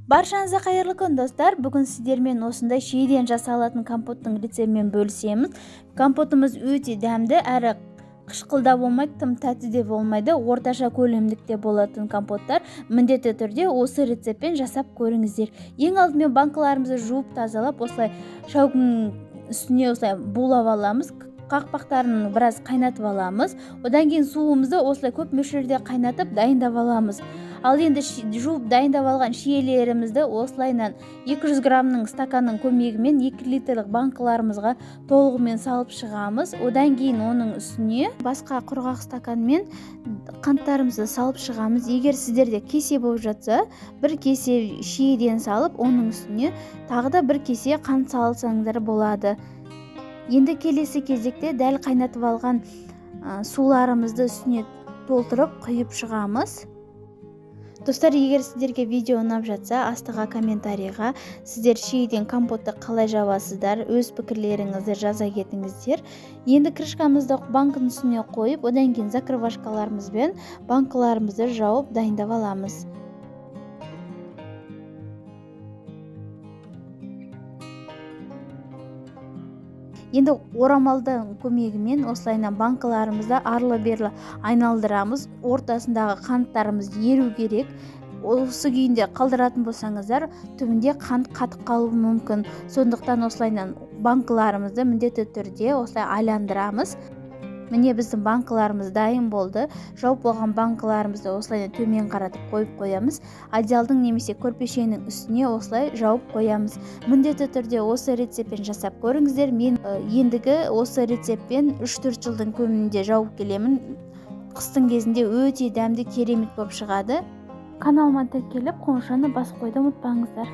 Баршаңызға қайырлы күн, достар! Бүгін сіздермен осындай шиеден жасалатын компоттың рецептімен бөлісеміз. Компотымыз өте дәмді, әрі қышқыл да болмайды, тым тәтті де болмайды, орташа көлемдікте болатын компоттар. Міндетті түрде осы рецептпен жасап көріңіздер. Ең алдымен банкаларымызды жуып тазалап, осылай шәугімнің үстіне осылай булап аламыз, қақпақтарын біраз қайнатып аламыз. Одан кейін суымызды осылай көп мөлшерде қайнатып дайындап аламыз. Ал енді жуып дайындап алған шиелерімізді осылайынан 200 граммның стаканның көмегімен 2 литрлік банкаларымызға толығымен салып шығамыз. Одан кейін оның үстіне басқа құрғақ стаканмен қанттарымызды салып шығамыз. Егер сіздерде кесе болып жатса, бір кесе шиеден салып, оның үстіне тағы да бір кесе қант салсаңыздар болады. Енді келесі кезекте дәл қайнатып алған суларымызды үстіне толтырып құйып шығамыз. Достар, егер сіздерге видео ұнап жатса, астыға комментарийға сіздер шиеден компотты қалай жабасыздар, өз пікірлеріңізді жаза кетіңіздер. Енді крышкамызды банкінің үстіне қойып, одан кейін закрывашкаларымызбен банкаларымызды жауып дайындап аламыз. Енді орамалдың көмегімен осылайынан банкаларымызды арлы-берлі айналдырамыз. Ортасындағы қанттарымыз еру керек. Осы күйінде қалдыратын болсаңыздар, түбінде қант қатып қалуы мүмкін. Сондықтан осылайынан банкаларымызды міндетті түрде осылай айландырамыз. Міне, біздің банкаларымыз дайын болды. Жауып болған банкаларымызды осылай төмен қаратып қойып қоямыз. Одеялдың немесе көрпешенің үстіне осылай жауып қоямыз. Міндетті түрде осы рецептпен жасап көріңіздер. Мен ендігі осы рецептпен 3-4 жылдың көлемінде жауып келемін. Қыстың кезінде өте дәмді, керемет болып шығады. Каналыма тіркеліп, қоңырауны басып қоюды ұмытпаңыздар.